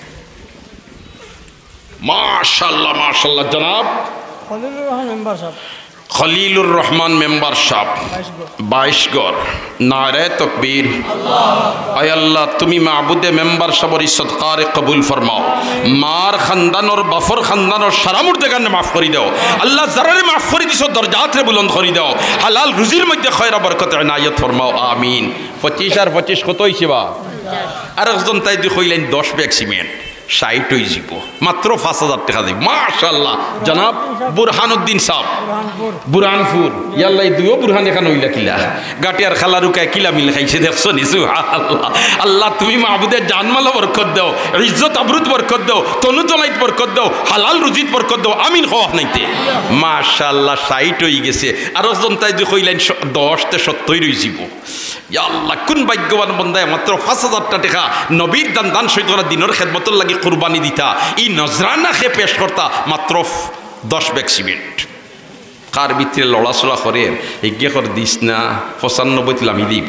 মাশাআল্লাহ, মাশাআল্লাহ। জনাব খলিলুর রহমান মেম্বার সাব। খলিলুর রহমান মেম্বার সাব, বাইশ ঘর। বাইশ ঘর। নারায়ে তকবীর। আয় আল্লাহ, তুমি মাবুদে মেম্বার সাবর ই সদকারে কবুল ফরমাও। মার খানদানর, বাফর খানদানর সারা মুর্দেগানরে মাফ করি দেও। আল্লাহ, যারারে মাফ করি দিছো, দরজাতরে বুলন্দ করি দেও। হালাল রুজির মধ্যে খয়রা বরকত এনায়েত ফরমাও। আমিন। পঁচিশ আর পঁচিশ কত অইছে বা? আরকজন তাই দি কইলাইন দশ ব্যাগ সিমেন্ট। ষাইট অইযিবো, মাত্র পাঁচ হাজার টেকা দিবো। মাশাআল্লাহ, জনাব বুরহানুদ্দিন সাব, বুরহানপুর। ইয়াল্লা, ই দুইও বুরহান এখান অইলা কিলা? গাটিয়ার খালা রুকায় কিলা মিল খাইছে, দেখছো নি? সুবহানাল্লাহ। আল্লাহ, তুমি মাবুদে জানমালো বরকত দেও, ইজ্জত আবরুত বরকত দেও, তনুতনাইত বরকত দেও, হালাল রুজিত বরকত দেও। আমিন কও আপনাইন্তে। মাশাআল্লাহ, ষাইট অইগেছে। আরক জনতায় যে কইলাইন স-, দশ তে সত্তইর অইযিবো। ইয়া আল্লাহ, কুন ভাগ্যবান বন্দায় মাত্র পাঁচ হাজারটা টেকা নবীর দান, দান সহিত করা দিনর খেদমতর লাগি কুরবানি দিতা, ই নজরানা হে পেশ করতা মাত্র ফ-, দশ ব্যাগ সিমেন্ট। কার ভিতরে লড়াচড়া করে, এগিয়ে কর দিস না, পঁচানব্বইত লামি দিব।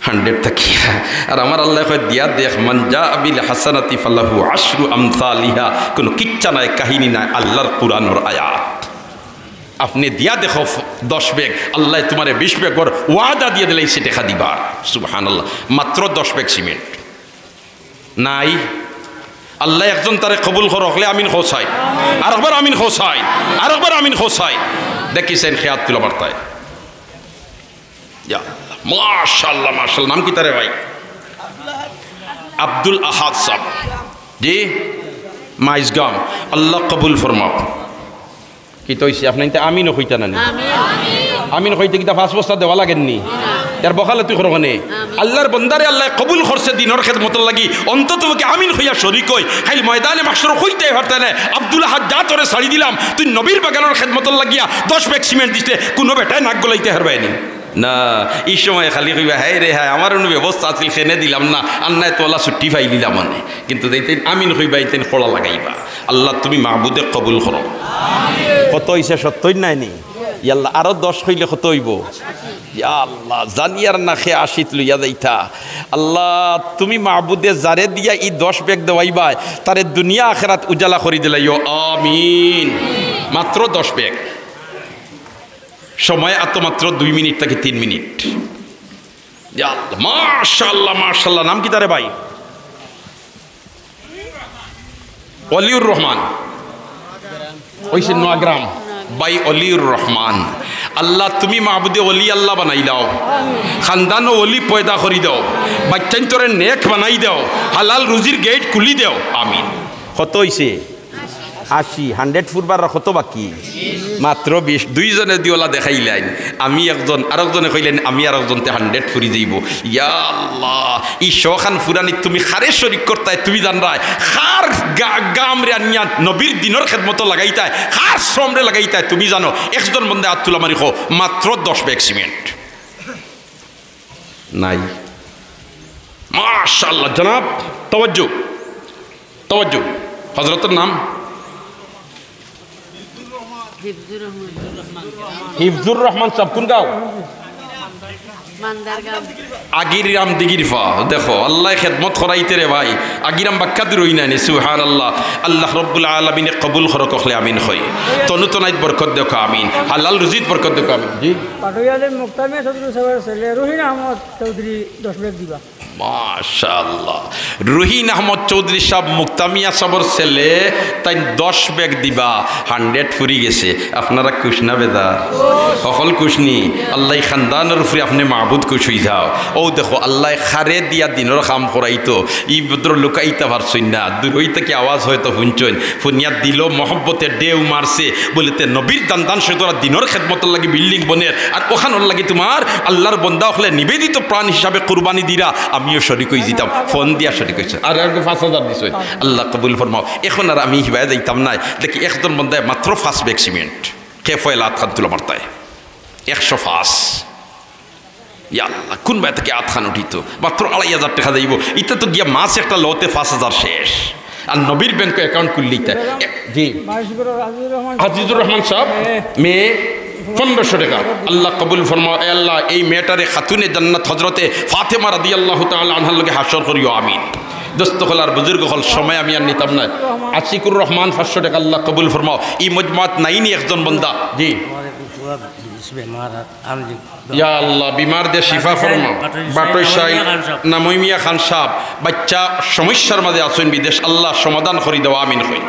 হান্ড্রেড থাকিয়া। আর আমার আল্লায় কয়, "দিয়া দেখ, মান জাআ বিল হাসানাতি ফালাহু আশরু আমসালিহা।" কুনু কিচ্ছা নাই, কাহিনী নাই, আল্লার কুরআনর আয়াত। আপনে দিয়া দেখো ফ-, দশ ব্যাগ, আল্লায় তুমারে বিশ ব্যাগর ওয়াদা দিয়া দিলাইছে টেকা দিবার। সুবহানাল্লাহ, মাত্র দশ ব্যাগ সিমেন্ট। নাই। আল্লায় একজনতারে কবুল করো, হকলে আমিন কও চাই। আরকবার আমিন কও চাই। আরকবার আমিন কও চাই। দেখি চাইন খেয়াত তুলা বার্তায়। ইয়া আল্লাহ, মাশাআল্লাহ, মাশাআল্লাহ। নাম কিতা রে ভাই? আব্দুল আহাদ সাব। জি, মাইজগাম। আল্লাহ কবুল ফরমাও। কিতা অইছে? আপনাইন্তে আমিনও কইতা না নি? আমিন কইতে কিতা পাঁচ বস্তা দেওয়া লাগের নি? এর বকালতি করো কেনে? আল্লার বন্দারে আল্লায় কবুল করছে দিনর খেদমতর লাগি, অন্তত পক্ষে আমিন কইয়া শরিক অই। কাইল ময়দানে মাহশরো কইতায় পারতায় নায়, "আব্দুল আহাদ, যা, তোরে ছাড়ি দিলাম, তুই নবীর বাগানর খেদমতর লাগিয়া দশ ব্যাগ সিমেন্ট দিছলে, কুনু বেটায় নাক গলাইতে পারবায় নি?" না, ই সময় খালি কইবা, "হায় রে হায়, আমার অনো ব্যবস্থা আছিল, কেনে দিলাম না, আর নায় তো অলা ছুটি পাইলিলাম অনে।" কিন্তু যেইন আমিন কইবা, এইন কড়া লাগাইবা। আল্লাহ, তুমি মাবুদে কবুল করো। কত অইছে? সত্তইর নায় নি? ইয়া আল্লাহ, আরো দশ কইলে কত অইবো? ইয়া আল্লাহ, জানিয়ার না কে আশিত লইয়া যাইতা। আল্লাহ, তুমি মাবুদে যারে দিয়া ই দশ ব্যাগ দেওয়াইবায়, তারে দুনিয়া আখেরাত উজালা করি দিলাইও। আমিন। মাত্র দশ ব্যাগ। সময় আর তো মাত্র দুই মিনিট থাকি তিন মিনিট। ইয়া আল্লাহ, মাশাআল্লাহ, মাশাআল্লাহ। নাম কিতা রে ভাই? অলিউর রহমান। অইছে নোয়াগ্রাম। ভাই অলিউর রহমান, আল্লাহ, তুমি মাবুদে অলি আল্লাহ বানাই দাও, খানদানো অলি পয়দা করি দাও, বাইচ্চাইন্তরে নেক বানাই দাও, হালাল রুজির গেইট খুলি দাও। আমিন। কত অইছে? আশি। হান্ড্রেড ফুরবার কত বাকি? মাত্র বিশ। দুইজনে দিওলা দেখাইলাইন, আমি একজন, আরকজনে কইলাইন, আমি আরকজনতে হান্ড্রেড ফুরি যাইবো। ইয়া আল্লাহ, ই শখান ফুরানিত তুমি কারে শরিক করতায়, তুমি জানরায়, কার গা-, গামরে আনিয়া নবীর দিনর খেদমতো লাগাইতায়, কার শ্রমরে লাগাইতায়, তুমি জানো। একজন বন্দায় আত তুলা মারি কও, মাত্র দশ ব্যাগ সিমেন্ট। নাই। মাশাআল্লাহ, জনাব, তওয়াজ্জু, তওয়াজ্জু। হজরতর নাম? হিফজুর রহমান। হিফজুর রহমান সাব, কুন গাঁও? মান্দারগাঁও। আগিরাম দিগিরফা। দেখো, আল্লায় খেদমত করাইতে রে ভাই। আগিরাম বাক্কা দূর অই নানি, সুবহানাল্লাহ। আল্লাহ রব্বুল আলামিনে কবুল করউক, কইলে আমিন কই। তনু তনাইত বরকত দেউক, আমিন। হালাল রুজিত বরকত দেউক, আমিন। জি। পাটুরিয়ার মুক্তামিয়া চৌধুরী সাবর ছেলে রুহিন আহমদ চৌধুরী দশ ব্যাগ দিবা। মাশাআল্লাহ। রুহিন আহমদ চৌধুরী সাব মুক্তামিয়া সাবর ছেলে, তাইন দশ ব্যাগ দিবা, হান্ড্রেড ফুরি গেছে। আপনারা খুশ না বেজার? হকল খুশ নি? আল্লায় খানদানর উপরে আপনে মাবুদ খুশ অই যাও। অউ দেখো, আল্লায় কারে দিয়া দিনর কাম করাইতো, ই ভদ্রলোক আইতা পারছইন না, দূর অই থাকি আওয়াজ হয়তো হুনছইন, হুনিয়া দিলো মহব্বতে ঢেউ মারছে, বলে, "তে নবীর দান দান সে তোরা দিনর খেদমতর লাগি বিল্ডিং বনের, আর অখানর লাগি তুমার আল্লার বন্দা অকলে নিবেদিত প্রাণ হিসাবে কুরবানি দিরা, আমিও শরিক অই যিতাম।" ফোন দিয়া শরিক অইছে। আর আরগু পাঁচ হাজার দিছইন, আল্লাহ কবুল ফরমাও। এখন আর আমি হিবায় যাইতাম নায়। দেখি, একজন বন্দায় মাত্র পাঁচ ব্যাগ সিমেন্ট, কে পয়লা আত খান তুলা মারতায়? একশো পাঁচ। ইয়া আল্লাহ, কুন বায় থাকি আত খান উঠিতো? মাত্র আড়াই হাজার টেকা যাইবো। ইতা তো গিয়া মাস একটা লওতে পাঁচ হাজার শেষ। আর নবীর ব্যাংক অ্যাকাউন্ট খুললে ইতা। এ, জি। আজিজুর রহমান সাব, মেয়ে পনেরোশো টেকা। আল্লাহ কবুল ফরমাও। এ আল্লাহ, এই মেয়েটারে খাতুনে জান্নাত হজরতে ফাতেমা রাদিয়াল্লাহু তাআলা আনহার লগে হাশর করিও, আমিন। দোস্ত অকল আর বুজুর্গ অকল, সময় আমি আর নিতাম নায়। আশিকুর রহমান পাঁচশো টেকা, আল্লাহ কবুল ফরমাও। ই মজমাত নাইনি একজন বন্দা। জি। পুরা বিদেশ বেমার আর আনলি। ইয়া আল্লাহ, বিমার দে শিফা ফরমাও। বাটুই সাহেব, নামই মিয়া খান সাহেব, বাচ্চা সমস্যার মাঝে আছইন বিদেশ, আল্লাহ সমাধান করি দেও, আমিন কই।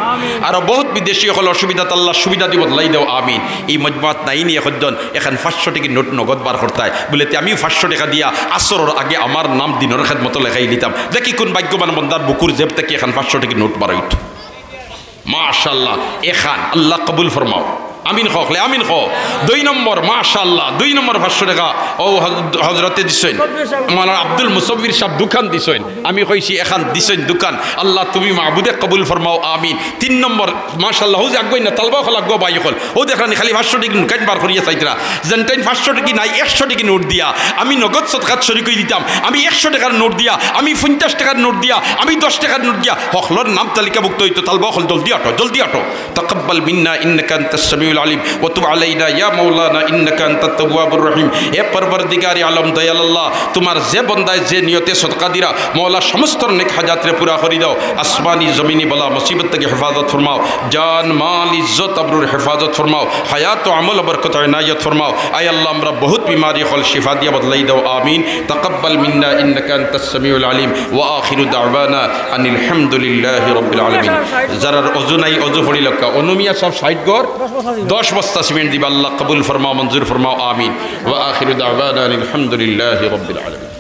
আরো বহুত বিদেশি অকল অসুবিধাত আল্লাহ সুবিধা দি বদলাই দেও, আমিন। ই মজমাত নাইনি একজন এখান পাঁচশো টেকা নোট নগদ বার করতায়, বুলে তে আমি পাঁচশো টেকা দিয়া আসরর আগে আমার নাম দিনর খেদমতো লেখাই দিতাম। দেখি কোন ভাগ্যবান বন্দার বুকুর জেব থাকি এখান পাঁচশো টেকা নোট বার অইতো। মাশাআল্লাহ, এখান আল্লাহ কবুল ফরমাও। আমিন কও, হকলে আমিন কও। দুই নম্বর, মাশাআল্লাহ, দুই নম্বর পাঁচশো টেকা। ও হজ-, হজরতে দিছইন। মাওলানা আব্দুল মুসব্বির সাহেব দুখান দিছইন। আমি কইছি এখান দিছইন দুখান। আল্লাহ তুমি মাবুদে কবুল ফরমাও, আমিন। তিন নম্বর, মাশাআল্লাহ, হউ যে আগুয়াই না, তালবা অকল আগুয়া ভাই অকল। ও দেখরানি খালি পাঁচশো টেকা নোট বার করিয়া চাইতরা। যেন তাইন পাঁচশো টেকা নাই, একশো টেকা নোট দিয়া। আমি নগদ সদকাত শরিক অই দিতাম। আমি একশো টেকার নোট দিয়া, আমি পঞ্চাশ টেকার নোট দিয়া, আমি দশ টেকার নোট দিয়া। হকলর নাম তালিকাভুক্ত অইতো, তালবা অকল জলদি আটো, জলদি আটো। تقبل منا إنك أنت السميع العليم وتب علينا يا مولانا إنك أنت التواب الرحيم। হে পরওয়ারদিগারে আলম, দয়াল আল্লাহ, তুমার যে বন্দায় যে নিয়তে সদকা দিরা, মওলা সমস্ত নেক হাজাতরে পুরা করি দাও। আসমানি জমিনি বালা মুসিবত থাকি হেফাজত ফরমাও, জান মাল ইজ্জত আবরুর হেফাজত ফরমাও, হায়াত ও আমল বরকত এনায়েত ফরমাও। আয় আল্লাহ, আমরা বহুত বিমারি অকল শিফা দিয়া বদলাই দাও, আমিন। تقبل منا إنك أنت السميع العليم وآخر دعوانا أن الحمد لله رب العالمين। যারার অজু নাই, অজু পড়ি লক্কা। অনুমিয়া সব ষাইট ঘর, দশ বস্তা সিমেন্ট দিবা, আল্লাহ কবুল ফরমাও, মঞ্জুর ফরমাও, আমিন। وآخر دعوانا أن الحمد لله رب العالمين।